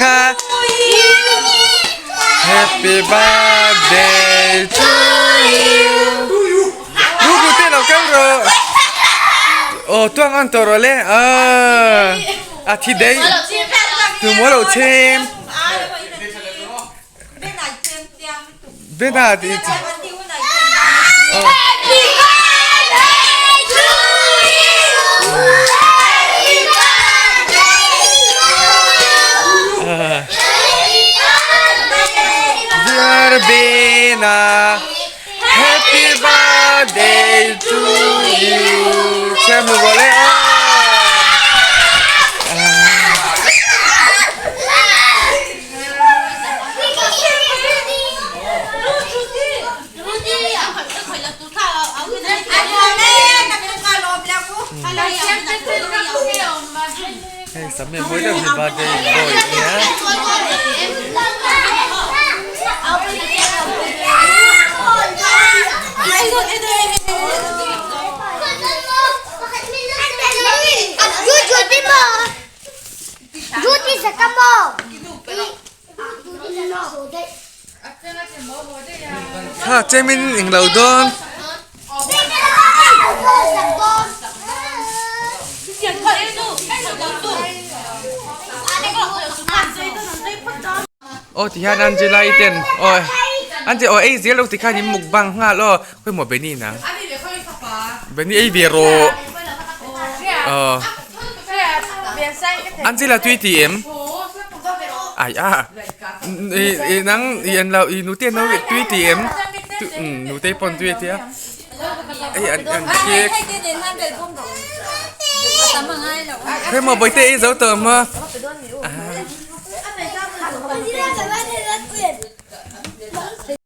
kha Happy birthday to you Ru ru te lo kal rawh Aw tuang an tawh rawh le a thi daih tu maw lo chhem Bena tih chu Happy birthday to you Happy birthday to you Happy birthday Dear Bena Happy birthday to you Chhem hmu rawh le aw. Hei sam em mawi deuh hi birthday boy nia. Kha chemin englo dawn. Aw ti hian Angela i ten aw Angela aw ei zel lo ti khan in mukbang nghal aw khawimaw Benny nang Benny ei ve rawh aw Angela tui ti em ai a i nang i an lo i nute an lo tui ti em nute pawn tui a tia hei an an cake khawimaw bawihte ei zo tawh maw.